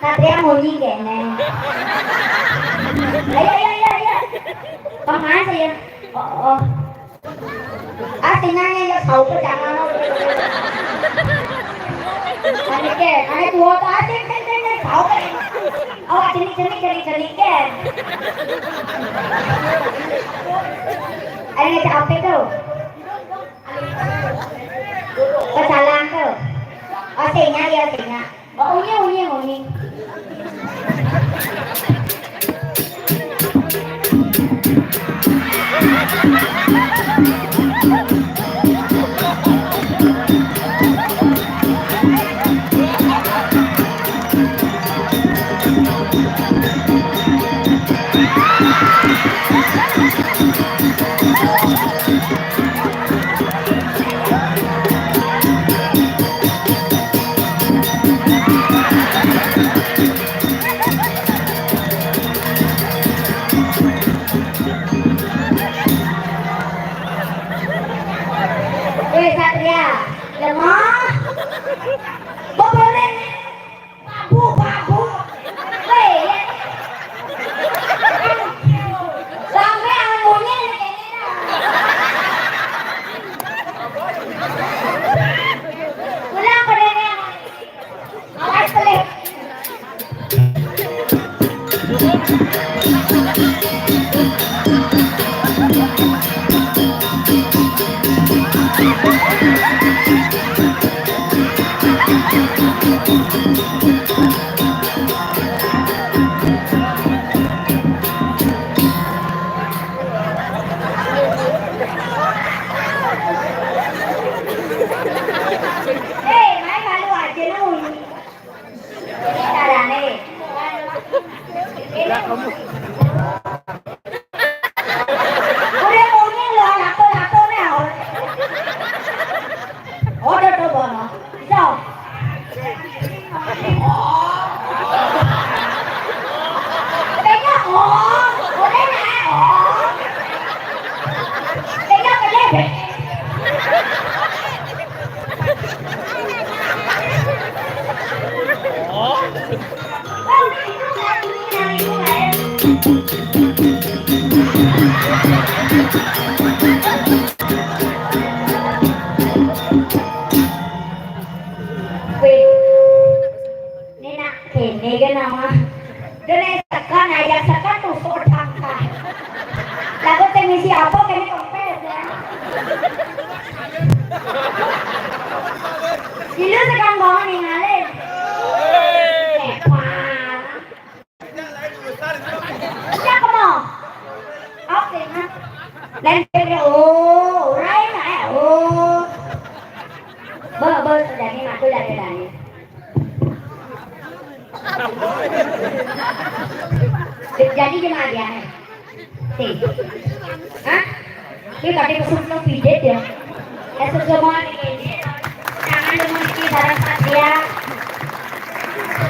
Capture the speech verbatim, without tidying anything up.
Satria munyi kene. Ayo, ayo, ayo, ayo. Paman saya. Oh, oh. Ah, sing nyanyi ya, sawo pecangan. Ane ke, ane tuwa to, ah, sing, sing, sing, sing, sawo ke. Oh, jenik, jenik, jenik, jenik ke. Ane capek tuh. Pecalang tuh. Oh, sing nyanyi ya, sing nyanyi. Mbok unyi, unyi, unyi. Weh, Satria, lemah. Bobolen. Babu, babu. Weh, ya. Sampai angunya ini kayaknya. Pulang ke nenek. Awas, pelih. Hei, main malu aja lu. Ini carane. Ini. Udah muni lo, lato-lato nih. Odo to bono. Iso. Kayaknya, oh, boleh nggak? Oh. Kayaknya boleh deh. Wih, ini nak kene ke nama? Dene sekan aja sekan tuh sodang kan. Lagu temisi apa kene kempes ya? Dulu sekan banget nih ngalih. Sepan. Siapa mau? Oke, nah. Lain kene, oh, lain, eh, oh. Bo, bo, sudah nih, aku dari tadi. Jadi gimana dia, eh? Sih. Hah? Ini tadi pesut lo pijet ya? Eh, semua nih. Tangan lu mesti bareng Satria.